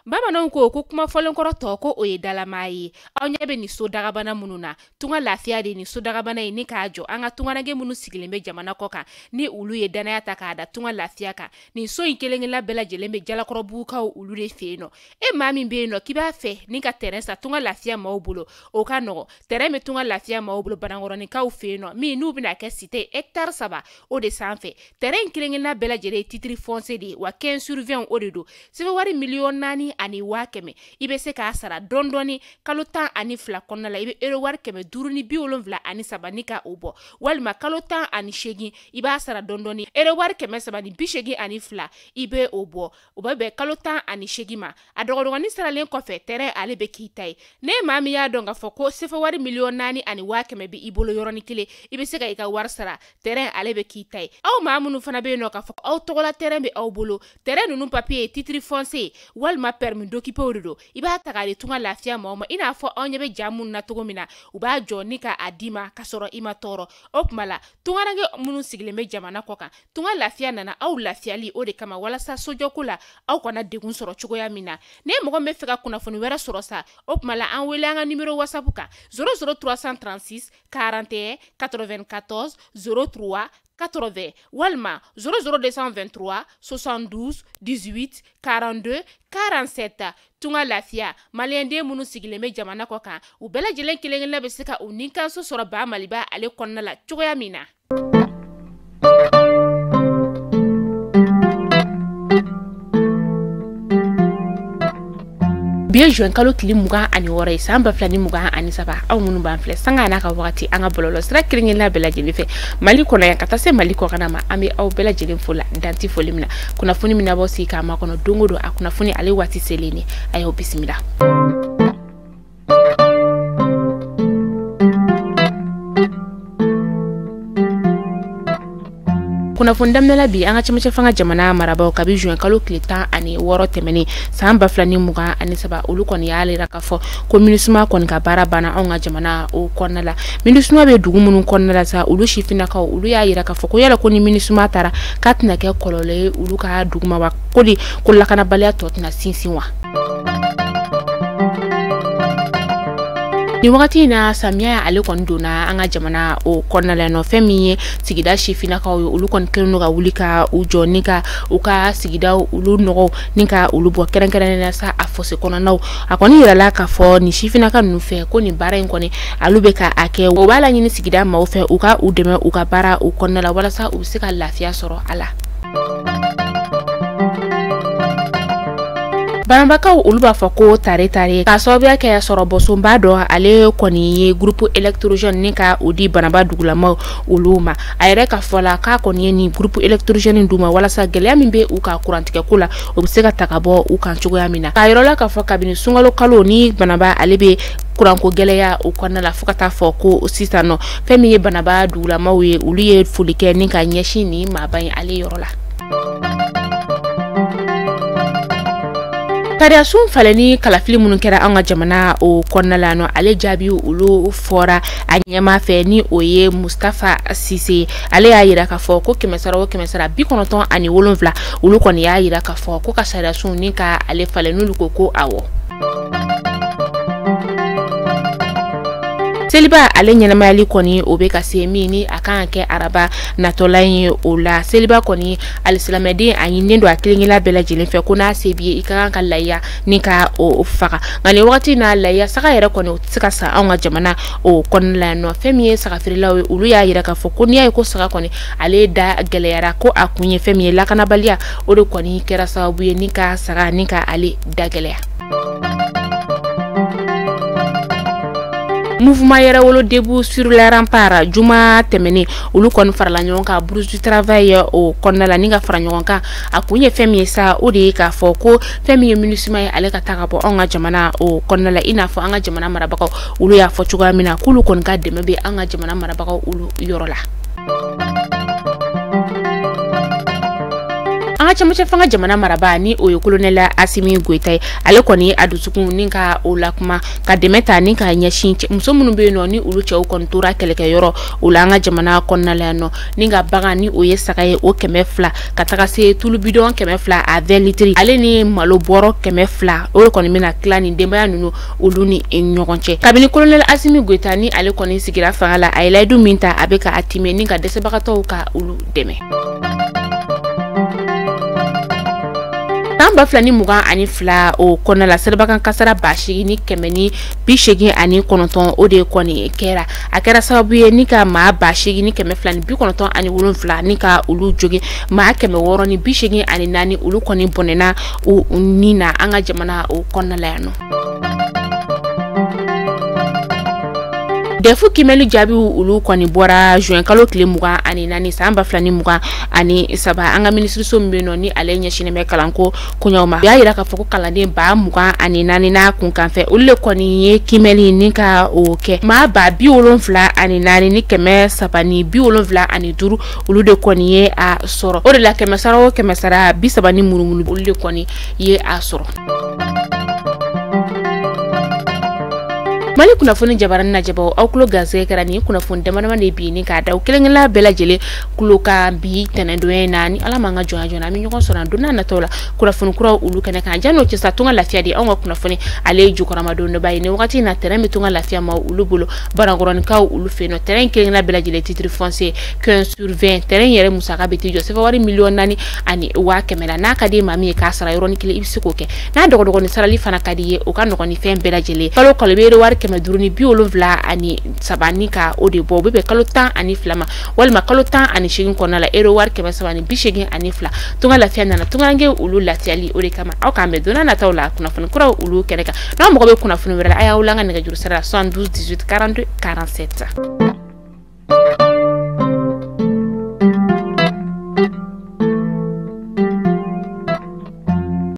Bamananw ko ko kuma fɔlenkɔrɔ tɔ ko o ye dalamaa ye. Aw ɲɛ bɛ nin so dagabana minnu na, tunga lafiya de nin so dagabana in ni k'a jɔ an ka tungaranke minnu sigilen bɛ jamana kɔ kan, ni olu ye danaya ta k'a da tunga lafiya kan. Nin so in kelen-kelenna bɛɛ lajɛlen bɛ Jalakɔrɔbugukaw olu de fɛ yen nɔ. E maa min bɛ yen nɔ k'i b'a fɛ ni ka terrain san tunga lafiya maaw bolo, o ka nɔgɔ. Terrain bɛ tunga lafiya maaw bolo Banankɔrɔninkaw fɛ yen nɔ, min n'u bɛna kɛ cité hectare 3 o de sanfɛ. Terrain in kelen-kelenna bɛɛ lajɛlen ye titre foncier de ye, wa 15 sur 20 o de don. Sɛbɛn wari 4,100,000 i bɛ se k'a sara dɔɔni dɔɔni kalo 12 kɔnɔna la. I bɛ euro wari 573 ni ka o bɔ, walima kalo 18 i b'a sara dɔɔni dɔɔni euro wari 382 i bɛ o bɔ. O bɛ bɛn kalo 18 ma. A dɔgɔdɔgɔnin saralen kɔfɛ, terrain ale bɛ k'i ta ye. Ne maa min y'a dɔn k'a fɔ ko sefa wari 4,100,000 bɛ i bolo yɔrɔnin kelen, i bɛ se ka i ka wari sara, terrain ale bɛ k'i ta ye. Aw maa minnu fana bɛ yen nɔ k'a fɔ aw tɔgɔla terrain bɛ aw bolo, terrain ninnu papier ye titre foncier walima permis d'occuper de don, i b'a ta k'a di tunga lafiya maaw ma. I n'a fɔ aw ɲɛ bɛ ja minnu na cogo min na, u b'a jɔ ni k'a d'i ma k'a sɔrɔ i ma tɔɔrɔ. O tuma la tungaranke minnu sigilen bɛ jamana kɔ kan, tunga lafiya nana aw lafiyali o de kama, walasa sojɔko la aw kana degun sɔrɔ cogoya min na. Ne mɔgɔ min bɛ fɛ ka kunnafoni wɛrɛ sɔrɔ sa, o tuma la an wele an ka numéro WhatsApp kan 00 336 41 94 03 80 walima 00 223 72 18 42 47. Tunga lafiya maliyɛnden minnu sigilen bɛ jamana kɔ kan, u bɛɛ lajɛlen kelen-kelenna bɛ se ka u nikanso sɔrɔ ba Maliba ale kɔnɔna la cogoya min na. Bi ye juin kalo tile 26 ye san 2023. Aw minnu b'an filɛ sanga n'a ka wagati an ka bɔlɔlɔ sira kelen-kelenna bɛɛ lajɛlen fɛ Mali kɔnɔ yan ka taa se Mali kɔkanna ma, an bɛ aw bɛɛ lajɛlen fo la danti foli min na. Kunnafoni min na bɔ sigi k'a makɔnɔ don o don, a kunnafoni ale waati selen de, a y'aw bisimila. Kunnafoni daminɛ la bi, an ka cɛmancɛ fanga jamana marabaaw kabi juin kalo tile 16 tɛmɛnen san 2023, olu kɔni y'a yira k'a fɔ ko MINUSMA kɔni ka baara banna anw ka jamana o kɔnɔna la. MINUSMA bɛ dugu minnu kɔnɔna la sa, olu sifinnakaw olu y'a yira k'a fɔ ko yala ko ni MINUSMA taara k'a tɛna kɛ kɔlɔlɔ ye olu ka dugu ma wa, ko de ko lakanabaliya tɔ tɛna sinsin wa. Nin wagati in na, samiya ale kɔni donna an ka jamana o kɔnɔna la nɔ. Fɛn min ye sigida sifinnakaw ye, olu kɔni kɛlen don ka wuli ka u jɔ ni ka u ka sigidaw olu nɔgɔw ni ka olu bɔ, kɛrɛnkɛrɛnnenya la sa a fosse kɔnɔnaw. A kɔni yirala k'a fɔ nin sifinnaka ninnu fɛ ko nin baara in kɔni olu bɛ ka a kɛ. O b'a laɲini sigida maaw fɛ u ka u dɛmɛ u ka baara o kɔnɔna la, walasa u bɛ se ka lafiya sɔrɔ a la. Banabakaw olu b'a fɔ ko tare tare k'a sababuya kɛ sɔrɔ bɔsonba dɔ ale kɔni ye groupe électrogène ni ka o di Banaba dugulamaw olu ma. A yɛrɛ ka fɔ la k'a kɔni ye nin groupe électrogène d'u ma walasa gɛlɛya min bɛ u ka kurantigɛko la, o bɛ se ka ta ka bɔ u kan cogoya min na. K'a yɔrɔ la k'a fɔ kabini sunkalo kalo ni Banaba ale bɛ kuranko gɛlɛya o kɔnɔna la, fo ka taa fɔ ko sisan nɔ fɛn min ye Banaba dugulamaw ye, olu ye foli kɛ ni ka ɲɛsin nin maaba in ale yɔrɔ la. Sariyasun falenni kalafili minnu kɛra an ka jamana o kɔnɔna la nɔ, ale jaabi olu fɔra a ɲɛmaa fɛ ni o ye Moustapha Cissé. Ale y'a yira k'a fɔ ko 100 o 100 97 olu kɔni y'a yira k'a fɔ ko ka sariyasun ni ka ale falen, n'olu ko ko awɔ. Seliba ale ɲɛnamayali kɔni o bɛ ka se min ni a kan ka kɛ araba natɔla ye o la. Seliba kɔni alisilamɛden a ɲininen don a kelen-kelenna bɛɛ lajɛlen fɛ ko n'a se b'i ye i ka kan ka layiya ni ka o faga. Nka nin wagati in na layiya saga yɛrɛ kɔni o tɛ se ka san anw ka jamana o kɔnɔna la yan nɔ. Fɛn min ye saga feerelaw ye, olu y'a yira k'a fɔ ko n'i y'a ye ko saga kɔni ale da gɛlɛyara, ko a kun ye fɛn min ye lakanabaliya, o de kɔni kɛra sababu ye ni ka saga ni ka ale da gɛlɛya. Mouvement Yɛrɛwolo debout sur les remparts juma tɛmɛnen, olu kɔni farala ɲɔgɔn kan Bourse du travail o kɔnɔna la ni ka fara ɲɔgɔn kan. A kun ye fɛn min ye sa, o de ye k'a fɔ ko fɛn min ye MINUSMA ye ale ka taa ka bɔ anw ka jamana o kɔnɔna la, i n'a fɔ an ka jamana marabagaw olu y'a fɔ cogoya min na k'olu kɔni ka dɛmɛ bɛ an ka jamana marabagaw olu yɔrɔ la. An ka cɛmancɛ fanga jamana marabaa ni o ye colonel Assimi Goïta ye, ale kɔni a dusukun ni ka o lakuma ka dɛmɛ ta ni ka ɲɛsin muso minnu bɛ yen nɔ ni olu cɛw kɔni tora kɛlɛkɛyɔrɔ o la an ka jamana kɔnɔna la yan nɔ, ni ka bagan ni o ye saga ye o 200 ka taga se tulu bidɔn 200 a 20 litres ale ni malo bɔrɔ 200 o de kɔni bɛna tila nin denbaya ninnu olu ni ɲɔgɔn cɛ. Kabini colonel Assimi Goïta ni ale kɔni sigira fanga la, a ye layidu min ta a bɛ ka a timɛ ni ka dɛsɛbagatɔw ka olu dɛmɛ. San 2022 o kɔnɔna la, sirabakan kasara 8189 o de kɔni kɛra. A kɛra sababu ye ni ka maa 8297 ni ka olu jogin, maa 684 olu kɔni bɔnɛna u ni na an ka jamana o kɔnɔna la yan nɔ. DEF kimɛli jaabiw olu kɔni bɔra juin kalo tile 24 san 2023 an ka minisiriso min bɛ yen nɔ ni ale ɲɛsinnen bɛ kalanko koɲɛw ma, u y'a yira k'a fɔ ko kalanden 24,000 n'a kunkanfɛ olu de kɔni ye kimɛli ni ka o kɛ. Maa 74,375 olu de kɔni ye a sɔrɔ. O de la kɛmɛ sara o kɛmɛ sara 30 ni murumuru olu de kɔni ye a sɔrɔ. Mali kunnafoni jabarani lajɛbaw, aw tulo garisɛgɛ kɛra nin kunnafoni damadama de bi ni k'a da aw kelen-kelenna bɛɛ lajɛlen tulo kan bi tɛnɛndonya in na. Ni Ala m'an ka jɔnya joona, an bɛ ɲɔgɔn sɔrɔ an don n'a nataw la kunnafoni kuraw olu kɛnɛ kan. Janni o cɛ sa, Tunga Lafiya de anw ka kunnafoni ale ye jukɔrɔmadondonba ye. Nin wagati in na terrain bɛ Tunga Lafiya ma olu bolo, Barakɔrɔnikaw olu fɛ yen nɔ. Terrain kelen-kelenna bɛɛ lajɛlen titre foncier 15 sur 20. Terrain yɛrɛ musaka bɛ t'i jɔ sefa wari 4,100,000 la. N'a ka di maa min ye k'a sara yɔrɔnin kelen, i bɛ se k'o kɛ. N'a dɔgɔdɔgɔnin sarali fana ka di i ye, o ka nɔgɔn ni fɛn bɛɛ lajɛlen. Kalo kalo i bɛ wari 573 ni ka o de bɔ, o bɛ bɛn kalo 12 ma walima kalo 18 kɔnɔna la, euro wari 382. Tunga Lafiya nana tungaranke olu lafiyali o de kama. Aw k'an bɛn don n'a nataw la kunnafoni kuraw olu kɛnɛ kan. N'aw mago bɛ kunnafoni wɛrɛ la, a y'aw la an ka nɛgɛjuru sira la 72 18 42 47.